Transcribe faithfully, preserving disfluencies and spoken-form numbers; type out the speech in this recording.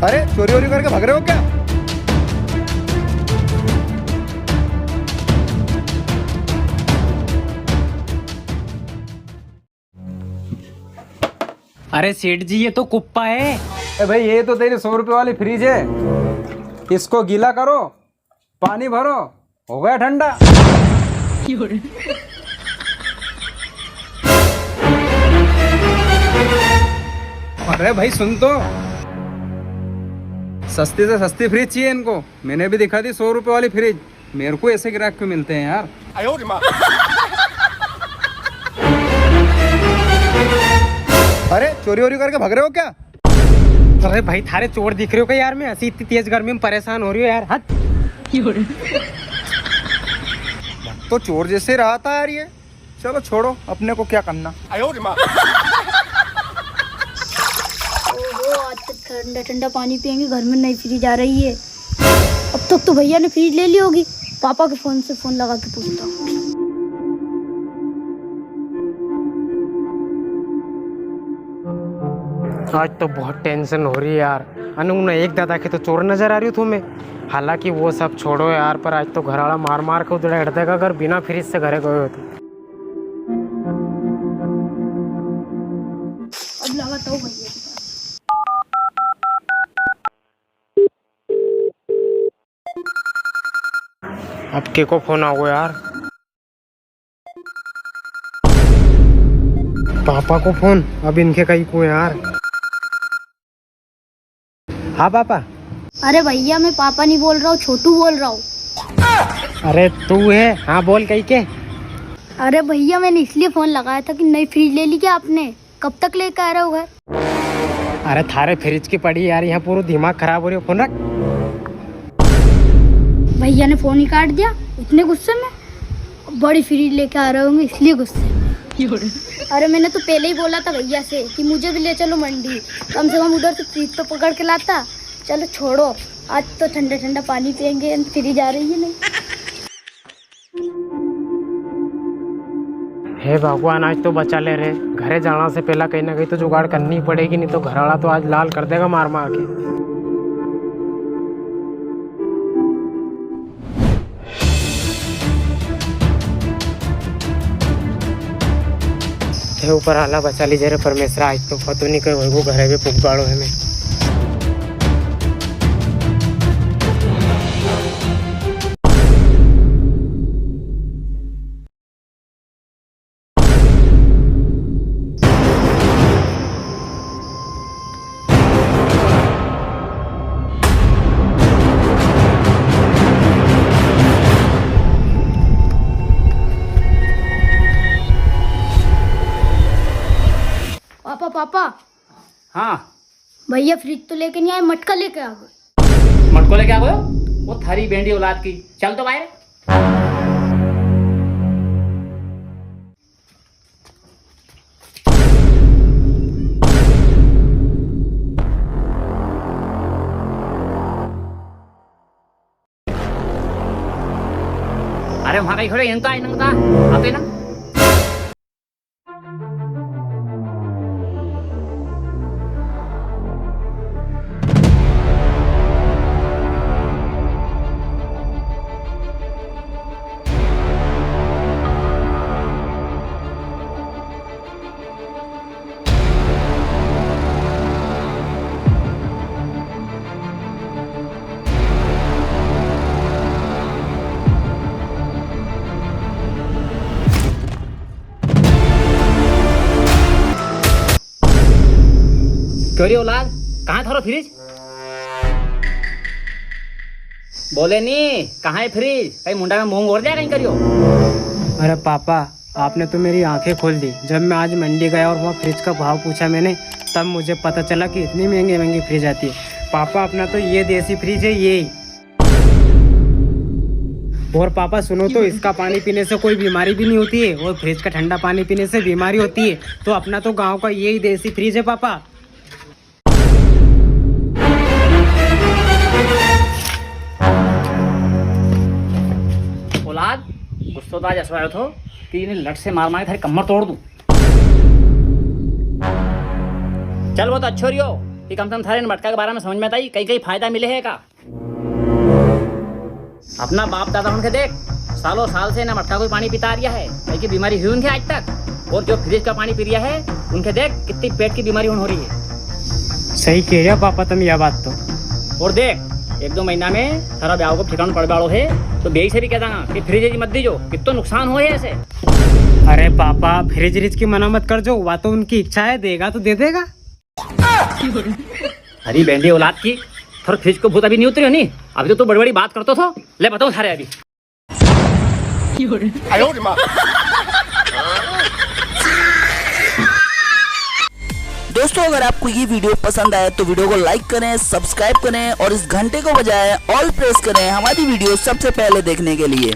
अरे, चोरी वोरी करके भाग रहे हो क्या? अरे सेठ जी, ये तो कुप्पा है। ए भाई, ये तो तेरी सौ रुपए वाली फ्रिज है, इसको गीला करो, पानी भरो, हो गया ठंडा। अरे भाई सुन तो, सस्ती से सस्ती फ्रिज चाहिए इनको। मैंने भी दिखा दी सौ रुपए वाली फ्रिज। मेरे को ऐसे ग्राहक क्यों मिलते हैं यार? अरे, चोरी वोरी करके भाग रहे हो क्या? अरे भाई, थारे चोर दिख रहे हो क्या यार? मैं ऐसी इतनी तेज गर्मी में परेशान हो रही हूँ यार, हट। तो चोर जैसे रहा था यार ये। चलो छोड़ो, अपने को क्या करना। ओहो, आज तो ठंडा ठंडा पानी पियेंगे, घर में नई फ्रिज आ रही है। अब तक तो भैया ने फ्रिज ले ली होगी। पापा के फोन से फोन लगा के पूछता हूँ। आज तो बहुत टेंशन हो रही है यार। अनु ने एक दादा के तो चोर नजर आ रही हो तुम्हें। हालांकि वो सब छोड़ो यार, पर आज तो घर वाला मार मार के उधड़ा हिट देगा अगर बिना फ्रिज से घरे गए हो तो। अब लगा तो भैया के पास। अब के को फोन आ गयो यार? पापा को फोन, अब इनके कई को यार। हाँ पापा। अरे भैया, मैं पापा नहीं बोल रहा हूँ, छोटू बोल रहा हूँ। अरे तू है? हाँ बोल, कई के। अरे भैया, मैंने इसलिए फोन लगाया था कि नई फ्रिज ले ली क्या आपने? कब तक लेके आ रहे हो घर? अरे थारे फ्रिज की पड़ी यार, यहाँ पूरा दिमाग खराब हो रही है। फोन रख। भैया ने फोन ही काट दिया इतने गुस्से में। बड़ी फ्रिज लेके आ रहे होंगे इसलिए गुस्से में। अरे मैंने तो पहले ही बोला था भैया से कि मुझे भी ले चलो मंडी, कम से कम उधर से फ्रिज तो पकड़ के लाता। चलो छोड़ो, आज तो ठंडा ठंडा पानी पियेंगे, फ्रिज आ रही है नहीं। हे भगवान, आज तो बचा ले रे। घरे जाना से पहला कहीं ना कहीं तो जुगाड़ करनी ही पड़ेगी, नहीं तो घर वाला तो आज लाल कर देगा मार मार के। हे ऊपर आला बचा लीजे रे परमेश्वर, आज तो पतो नहीं कहीं होएगो, घरे भी पुगबाड़ो है मैं। पापा, पापा। हाँ। भैया फ्रिज तो लेके नहीं आए, मटका लेके आ गए। मटको लेके आ गयो? वो थारी बेंडी औलाद की। चल तो बाहर। अरे वहां कहीं खड़े, इनका, इनका, आते ना। क्यों रे औलाद, कहाँ है थारो फ्रिज? बोले नी, कहाँ है फ्रिज? कहीं मुंडा में मूंग और दिया कहीं करियो? अरे पापा, आपने तो मेरी आंखें खोल दी। जब मैं आज मंडी गया और वहाँ फ्रिज का भाव पूछा मैंने, तब मुझे पता चला कि इतनी महंगी महंगी फ्रिज आती है। पापा, अपना तो ये देसी फ्रिज है, ये ही। और पापा सुनो तो, इसका पानी पीने से कोई बीमारी भी नहीं होती है और फ्रिज का ठंडा पानी पीने से बीमारी होती है। तो अपना तो गांव का यही देसी फ्रिज है पापा। औलाद, गुस्सो तो आज ऐसो आयो थो कि इन्हें लठ से मार मार के थारी कमर तोड़ दूं। चल, वो तो अच्छो रियो, कि कम से कम थारे इन मटका के बारे में समझ में आई, कई कई फायदा मिले है का? अपना बाप दादा उनके देख, सालों साल से इना मटका को पानी पीता आ रिया है, कई की बीमारी हुई उनके आज तक? और जो फ्रिज का पानी पी रिया है, उनके देख कितनी पेट की बीमारी होन हो री है। सही कह रिया पापा तम या बात तो। और देख, एक दो महीना में थारा ब्याव को ठिकाणो पड़ वालो है, तो बेई से भी कह दांगा कि फ्रिज व्रिज मत दीजो, कित्तो नुकसान हो है ऐसे। अरे पापा, फ्रिज व्रिज की मना मत कर जो, वा तो उनकी इच्छा है, देगा तो दे देगा। अरे बेंडी औलाद की, थारे फ्रिज को भूत अभी नी उतरियो नी, अभी तो तू बड़ी बड़ी बात करतो थो। ले बताऊं थारे अभी। दोस्तों, अगर आपको ये वीडियो पसंद आए तो वीडियो को लाइक करें, सब्सक्राइब करें और इस घंटे को बजाएं, ऑल प्रेस करें हमारी वीडियो सबसे पहले देखने के लिए।